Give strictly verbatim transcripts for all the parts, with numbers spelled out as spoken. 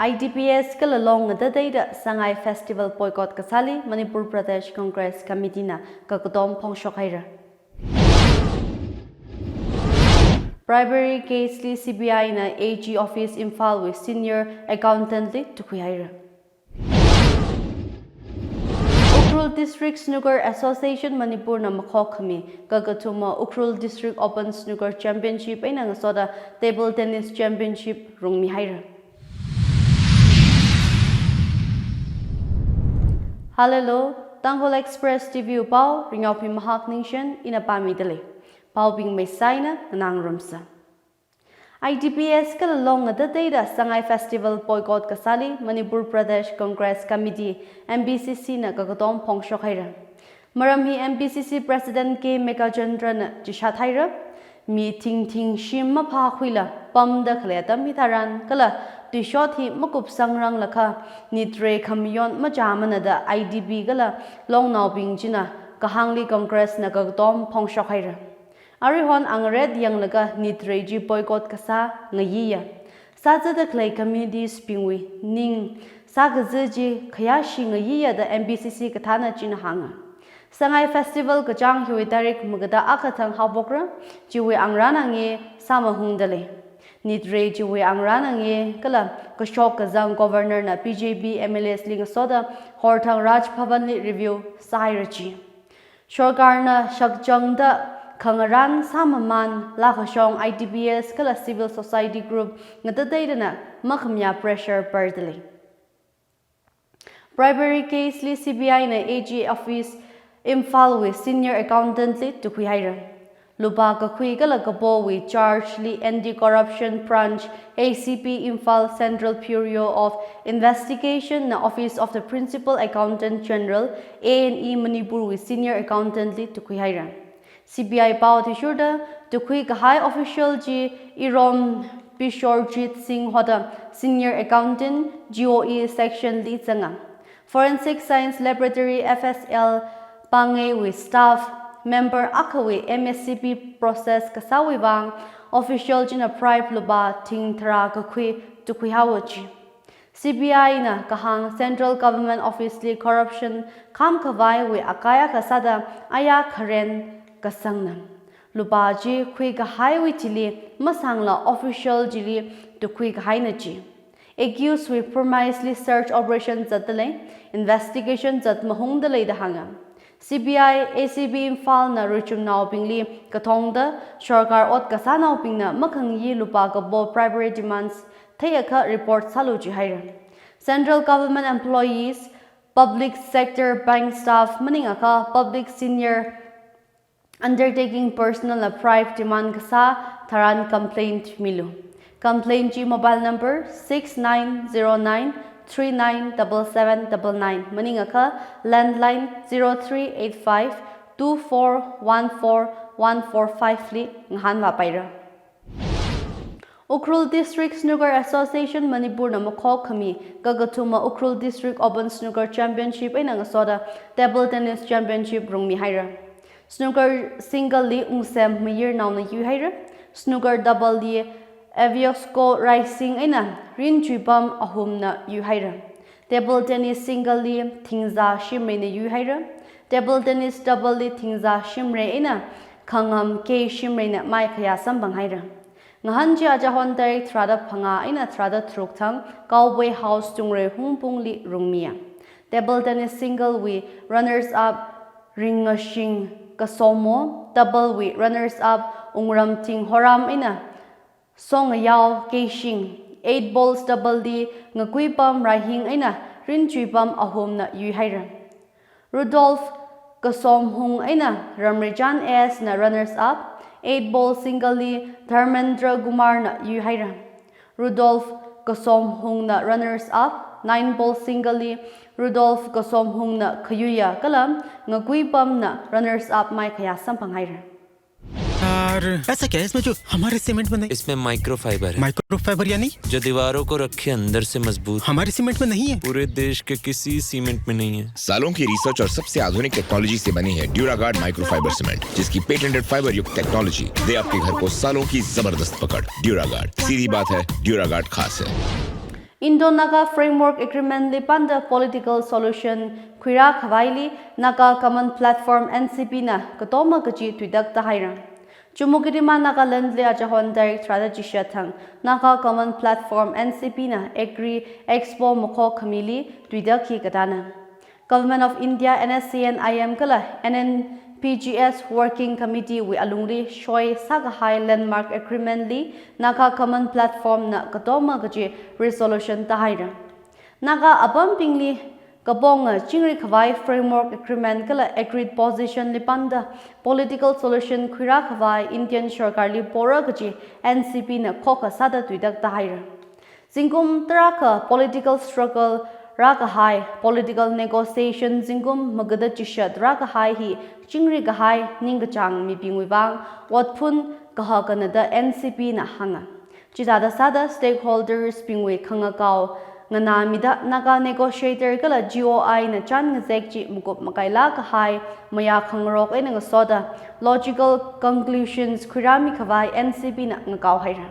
I D P S kala long ngatateida Sangai Festival boycott kasāli Manipur Pradesh Congress Committee na kakatom phongshok haira. Bribery case li C B I na A G Office Imphal wui Senior Accountant li tukhui haira. Ukhrul District Snooker Association Manipur na makhok khami kakathuma Ukhrul District Open Snooker Championship eina ngasoda Table Tennis Championship rungmi haira. Hallelujah, Tangkhul Express T V wui pao, Ringyaophi Mahak Ningshen ina pāmidalei. Paobing meisaina nganāngarumsa. I D P S kala long ngatateida Sangai Festival boycott kasāli Manipur Pradesh Congress Committee, M P C C na kakatom phongshok haira. Maram hi M P C C President K Meghachandra na chishat haira. Mi thingthing shim maphākhuila pamda khalei atam hitharan kala tuishot hi makupsangranglakha nitrei khamayon machāmana da I D P kala longnaobing china kahāngli Congress na kakatom phongshok haira. Aruihon angaret yanglaga nitrei chi boycott kasā ngayiya. Sāzada khalei committees bingwui ning sākaza chi khayāshi ngayiya da M P C C kathāna china hānga. Sangai Festival kachāng hiwui tarik magada akha thang haophokra, chiwui angrana nge sāmahungdalei. Nitrei chiwui angrana nge kala kashok kazang Governor na B J P M L As li ngasoda horthang Raj Bhavan li review sāhaira chi. Sorkarna shakchangda khangarān sāmamānla kashong I D P S kala civil society group ngatateidana makhamayā pressure pardalei. Bribery case li C B I na A G Office Imphal wui Senior Accountant li tukhui haira. Lupā kakhui kala kapowui charge li Anti-Corruption Branch, A C B Imphal, Central Bureau of Investigation na Office of the Principal Accountant General, A and E Manipur wui Senior Accountant li tukhui haira. C B I pao athishurda tukhui kahai official chi Irom Bishorjit Singh hoda Senior Accountant, G O E section li zanga. Forensic Science Laboratory, F S L, pāngaiwui staff member akhawui M S C P process kasāwui vang official china bribe lupā thing tharā kakhui tukhui haowa chi. C B I na kahāng Central Government Office li corruption kham khavaiwui akai akha sāda aya kharen kasangna. Lupā chi khui kahaiwui thili masangla official chili tukhui kahaina chi. Accused wui premise li search operation zatdalei, investigation zat mahungdalei da hānga. C B I, A C B Imphal na ruichumnaobingli kathongda sorkar ot kasānaobingna makhangayi lupā kapo bribery demands theiakha report sālu jihaira. Central government employees, public sector bank staff maningakha public senior undertaking personnel na bribe demand kasā tharan complaint milu. Complaint chi mobile number six nine zero nine three nine double seven double nine maningakha landline zero three eight five two four one four one four five li ngahānvāpaira. Ukhrul District Snooker Association Manipur na makhok khami kakathuma Ukhrul District Open Snooker Championship eina ngasoda Table Tennis Championship rungmi haira. Snooker single li Ungsem Mayirnaona yuihaira. Snooker double li Aviosco Raising eina Rinchuipam Ahumna yuihaira. Table tennis single li Thingza Shimreina yuihaira. Table tennis double li Thingza Shimrei eina Khangam K Shimreina maikhayā samphanghaira. Ngahān chi achahon tarik tharāda phangā eina tharāda tharuk thang Cowboy House Chungrei Hungpungli rungmiya. Table tennis single wui runners up Ringngashing Kasomo, double wui runners up Ungramthing Horam eina Songayao Keishing, eight balls double li Ngakuipam Raihing eina Rinchuipam Ahumna yuihaira. Rudolph Kasomhung eina Ramreichan S na runners up, eight ball single li Dharmendra Kumarna yuihaira. Rudolph Kasomhungna runners up, nine ball single li Rudolph Kasomhungna khayuiya kala Ngakuipamna runners up maikhayā samphanghaira. यार, ऐसा क्या है इसमें जो हमारे सीमेंट में नहीं? इसमें माइक्रोफाइबर है। माइक्रोफाइबर यानी? जो दीवारों को रखे अंदर से मजबूत। हमारे सीमेंट में नहीं है। पूरे देश के किसी सीमेंट में नहीं है। सालों की रिसर्च और सबसे आधुनिक टेक्नोलॉजी से बनी है ड्यूरागार्ड माइक्रोफाइबर सीमेंट, जिसकी पेटेंटेड फाइबर युक्त टेक्नोलॉजी दे आपके घर को सालों की जबरदस्त पकड़। ड्यूरागार्ड, सीधी बात है, ड्यूरागार्ड खास है। Indo-Naga Framework Agreement li panda political solution khuirā khavaili Naga Common Platform, N C P na katoma kaji tuitak tahaira. Chumukedima Nagaland li achahon tarik tharāda chishat thang Naga Common Platform, N C P na Agri Expo makhok khamili tuitak hi katāna. Government of India, N S C N I M kala N N P G S Working Committee wui alungli soi sākahai landmark agreement li Naga Common Platform na katoma kaji resolution tahaira. Naga apambingli kaponga chingri khavai Framework Agreement kala agreed position li panda political solution khuirā khavai Indian sarkarli pora kaji N C P na khokha sāda tuitak tahaira. Zingkum tarākha political struggle rākahai, political negotiation zingkum magada chishat rākahai hi chingri kahai ningkachāng mibingwui vang otphun kahakana da N C P na hānga. Chithāda sāda stakeholders bingwui khangakao nganāmida Naga negotiator kala G O I na chān ngazek chi makup makailā kahai mayā khangarok eina ngasoda logical conclusions khuirāmi khavai N C P na ngakao haira.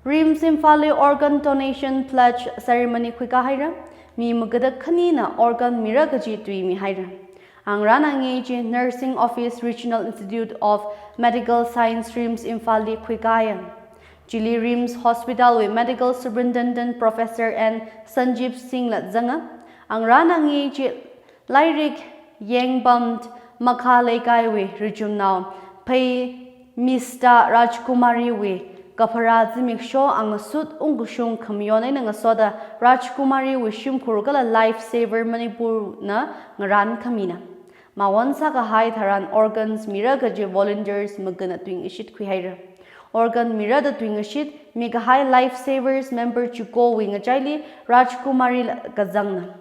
RIMS Imphal li organ donation pledge ceremony khuikā haira, mi magada khanina organ mira kaji tuimi haira. Angarān angei chi Nursing Office Regional Institute of Medical Science RIMS Imphal li khuikāya. Chili RIMS Hospital wui Medical Superintendent Professor N Sanjeev Singh la zanga. Angarān angei chi lairik yangpam Makha Leikaiwui rijumnao Pheimista Rajkumariwui kapharā zimiksho angasut ungkashung khamayon eina ngasoda Rajkumariwui shimkhur kala Life Saver Manipur na ngarān khamina. Mawon sākahai tharan organs mira kaji volunteers magana tuingashit khuihaira. Organ mira da tuingashit mikahai Life Savers member chikowui ngachaili Rajkumari la kazangna.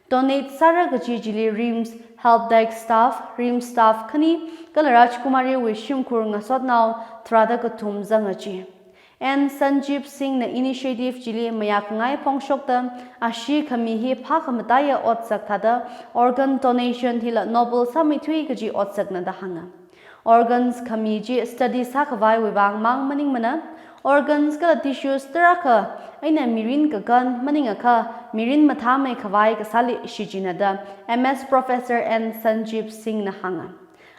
Donate sāra kaji chili RIMS help desk staff, RIMS staff khani, kala Rajkumariwui shimkhur ngasotnao tharāda kathum zanga chi. N Sanjeev Singh na initiative chili mayākhangai phongshokta, ashi khami hi phākhamataiya otsak thāda organ donation hila noble sāmeithui kaji otsakna da hānga. Organs khami chi study sākhavaiwui vang mang maningmana, organs kala tissues tarākha eina mirin kakan maningakha mirin mathāmei khavai kasāli shichinna da M S Professor N Sanjeev Singh na hānga.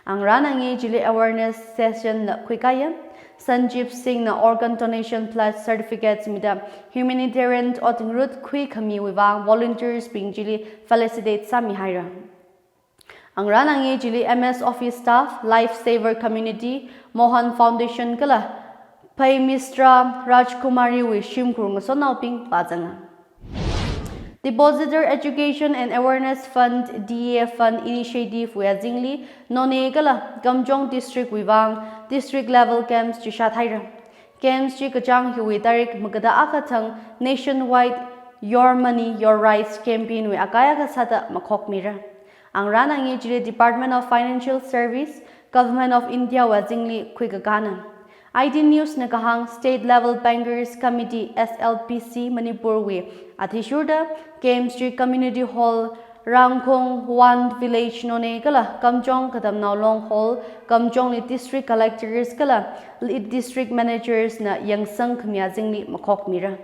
Angarān angei chili awareness session la khuikāya. Sanjeev Singh na organ donation pledge certificates mida humanitarian ot ngarut khui khamiwui vang volunteers bing chili felicitate sāmihaira. Angarān angei chili M S office staff, Life Saver Community, Mohan Foundation kala Pheimista Rajkumariwui shimkhur ngasotnaobing pāzanga. Depositor Education and Awareness Fund, D A Fund Initiative wui azingli Noney kala Kamjong District wui vang District Level Camps chishat haira. Camps chi kachāng hiwui tarik magada akha thang nationwide Your Money, Your Rights campaign wui akai akha sāda makhokmira. Angarān angei chili Department of Financial Service, Government of India wui azingli khuikakāna. I T News na kahāng State Level Bankers Committee, S L B C Manipur wui athishurda camps chi Community Hall, Rangkhong One Village Noney kala Kamjong Katamnao Long Hall, Kamjongli District Collectors kala Lead District Managers na yangsang khami azingli makhokmira.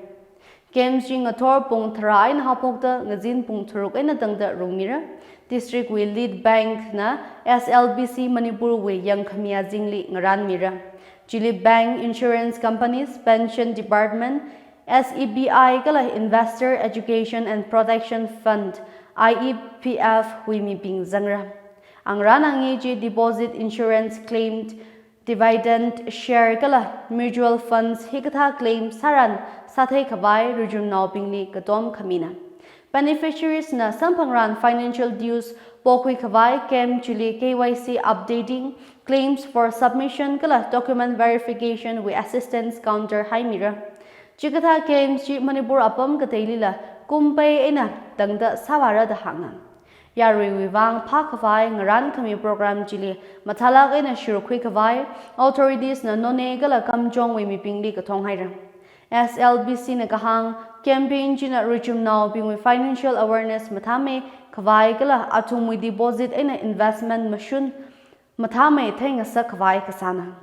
Games chi ngathor pung tharā eina haophokta ngazin pung tharuk eina tangda rungmira. District wui lead bank na S L B C Manipur wui yangkhami azingli ngaranmira. Chili bank, insurance companies, pension department, S E B I kala Investor Education and Protection Fund, I E P F wui mibing zangra. Angarān angi chi deposit, insurance claim, dividend, share kala mutual funds hikathā claim sāran sāthei khavai rijumnaobingli katom khamina. Beneficiaries na samphangran financial dues pokhui khavai camp chili K Y C updating, claims for submission kala document verification wui assistance counter haimira. Chikathā camp chi Manipur apam kateilila kumpei eina tangda sāvāra da hānga. Yaruiwui vang phākhavai ngarankhami program chili mathālāk eina shurkhui khavai authorities na Noney kala Kamjong wui mibingli kathong haira. S L B C na kahāng campaign china rijumnaobingwui financial awareness mathāmei khavai kala athumwui deposit eina investment mashun mathāmei theingasak khavai kasāna.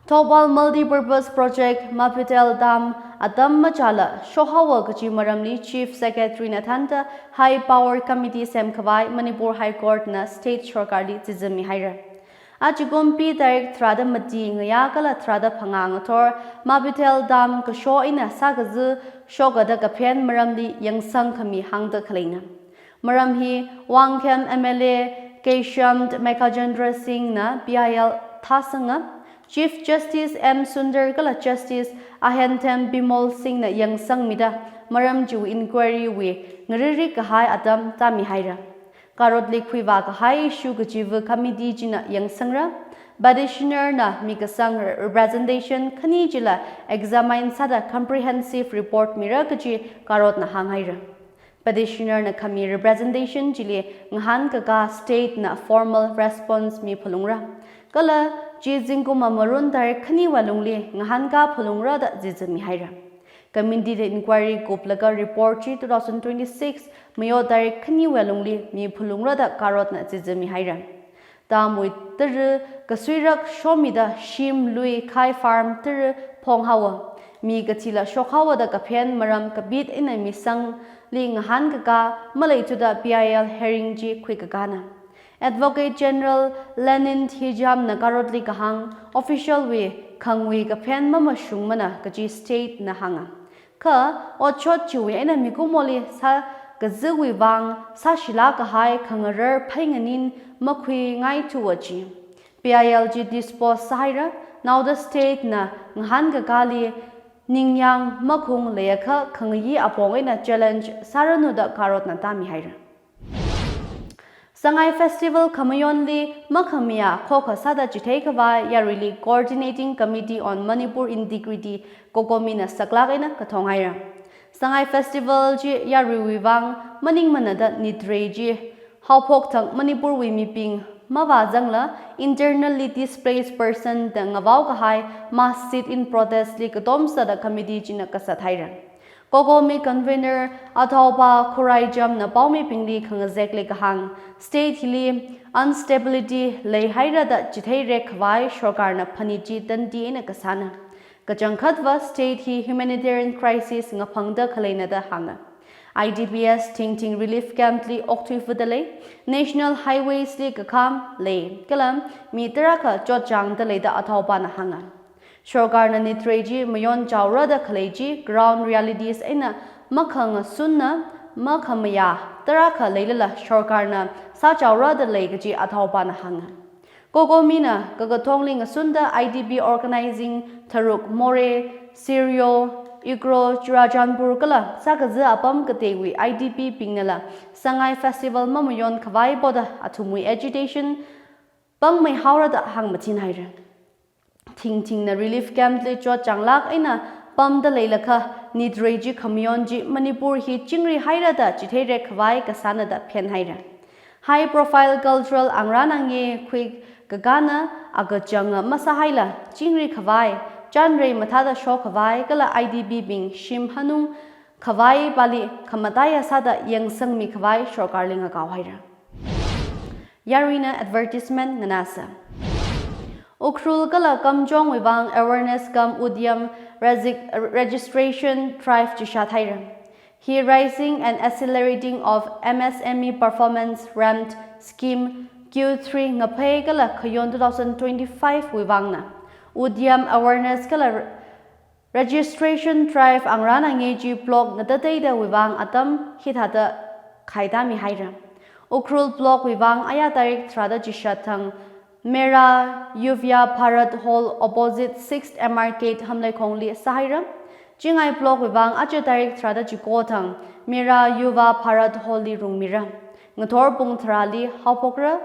Thoubal Multipurpose Project Mabitel Dam atam machāla shokhaowa kachi maramli Chief Secretary na thānda High Power Committee semkhavai Manipur High Court na State Sarkarli chizami haira. Achikumpi tarik tharāda mati ngayā kala tharāda phangā ngathor Mabitel Dam kasho eina sākazi shokada kaphen maramli yangsang khami hāngda khaleina. Maram hi Wangkhem M L A Keisham Meghachandra Singh na P I L thāsanga, Chief Justice M Sundar kala Justice Ahentem Bimol Singh na yangsangmida maram chiwui inquiry wui ngaririk kahai atam tāmi haira. Karotli khuivā kahai issue kachiva committee china yangsangra. Petitioner na mikasang representation khani chila examine sāda comprehensive report mira kachi karotna hānghaira. Petitioner na khami representation chili ngahānkaka state na formal response miphalungra. Kala chi zingkum amarun tarik khaniwui lungli ngahānka phalungra da chizami haira. Committee na inquiry kuplaga report chi two thousand twenty-six Mayo tarik khaniwui lungli miphalungra da karotna chizami haira. Dam wui tara kasuirak shomida shim, lui, khai farm tara phonghaowa. Mi kathila shokhaowa da kaphen maram kapit eina misangli ngahānkaka maleithuda P I L hearing chi khuikakana. Advocate General Lenin Hijam na karotli kahāng official wui khangwui kaphen mamashungmana kachi state na hānga. Kha otshot chiwui eina mikumoli sākaziwui vang sāshilā kahai khangarar phei nganin makhuingaithuwa chi P I L chi dispose sāhaira. Naoda state na ngahānkakali ningyāng makhung leiakha khangayi apong eina challenge sāranu da karotna tāmi haira. Sangai Festival khamayonli makhamayā khokha sāda chithei khavai yaruili Coordinating Committee on Manipur Integrity, COCOMI na saklāk eina kathong haira. Sangai Festival chi yaruiwui vang maningmana da nitrei chi haophok thang Manipur wui mibing mavāzangla internally displaced person da ngavao kahai mass sit-in protest li katom sāda committee china kasā thaira. COCOMI convener Athaopa Khuraijam na paomibingli khangazekli kahāng, state hili instability leihaira da chitheirek khavai sarkarna phanit chi tandi eina kasāna. Kachangkhatva state hi humanitarian crisis ngaphangda khaleina da hānga. I D Ps thingthing relief camp li okthuifada lei, national highways li kakham lei, kala mi tarākha chotchāngda lei da Athaopana hānga. Sarkarna nitrei chi mayon chaora da khalei chi ground realities eina makhangasunna, makhamayā tarākha leilala sarkarna sāchaora da lei kachi Athaopana hānga. COCOMI na kakathongli ngasunda I D P organizing tharuk Moreh, Sirio, Ukhrul, Churachandpur kala sākazi apam kateiwui I D P bingnala Sangai Festival mamayon khavai poda athumwui agitation pangmeihaora da hāngmachin haira. Thingthingna relief camp li chotchānglāk eina pamda leilakha nitrei chi khamayon chi Manipur hi chingri haira da chitheirek khavai kasāna da phen haira. High profile cultural angrān angye khuikakana akachanga masāhaila chingri khavai, chanrei mathāda shok khavai kala I D P bing shim hanung khavai pali khamataiya sāda yangsangmi khavai sarkarli ngakao haira. Yaruina advertisement nganāsa. Ukhrul kala Kamjongwui vang awareness cum Udyam resi-, registration drive chishat haira. Hi Raising and Accelerating of M S M E Performance RAMP Scheme Q three ngaphei kala khayon two thousand twenty-five wui vangna. Udyam awareness kala re-, registration drive angrana ngeji block ngatateida wui vang atam hithāda khaida mihaira. Ukhrul block wui vang aya tarik tharāda chishat thang Mera Yuva Bharat Hall opposite sixth M R Gate Hamleikhongli sāhaira. Chingai block wui vang aja tarik tharāda chiko thang Mera Yuva Bharat Hall li rungmira. Ngathor pung tharāli haophokra.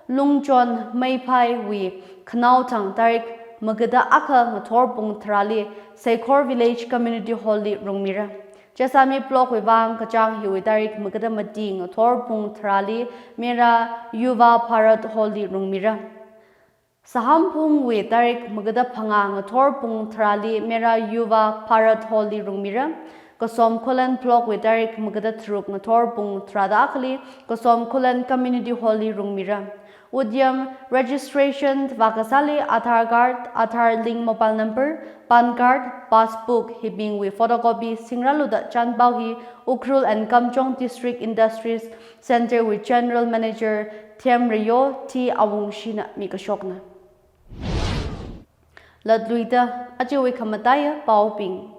Lungchon Meiphai wui khanao thang tarik magada akha ngathor pung tharāli Seikhor Village Community Hall li rungmira. Chesami block wui vang kachāng hiwui tarik magada mati ngathor pung tharāli Mera Yuva Bharat Hall li rungmira. Sahamphungwui tarik magada phangā ngathor pung tharāli Mera Yuva Bharat Hall li rungmira. Kasom Khullen block wui tarik magada tharuk ngathor pung tharāda akhali Kasom Khullen Community Hall li rungmira. Udyam registration vākasāli Aadhaar card, Aadhaar link mobile number, PAN card, passbook hibingwui photocopy singrālu da chānpao hi Ukhrul and Kamjong District Industries Centre wui General Manager Themreyo T Awungshina mikashokna. Latluida ajawui khamataiya paobing.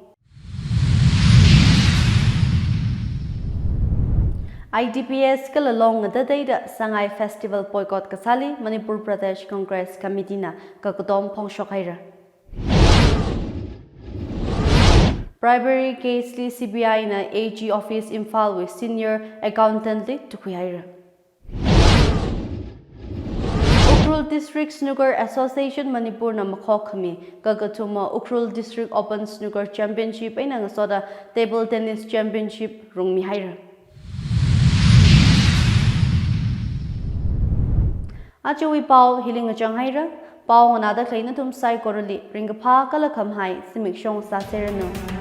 I D P S kala long ngatateida Sangai Festival boycott kasāli Manipur Pradesh Congress Committee na kakatom phongshok haira. Bribery case li C B I na A G Office Imphal wui senior accountant li tukhui haira. Ukhrul District Snooker Association Manipur na makhok khami kakathuma Ukhrul District Open Snooker Championship eina ngasoda Table Tennis Championship rungmi haira. Ajawui pao hili ngachang haira. Pao nganāda khalei nathum saikorali ringkaphā kala khamahai zimikshong sāseranu.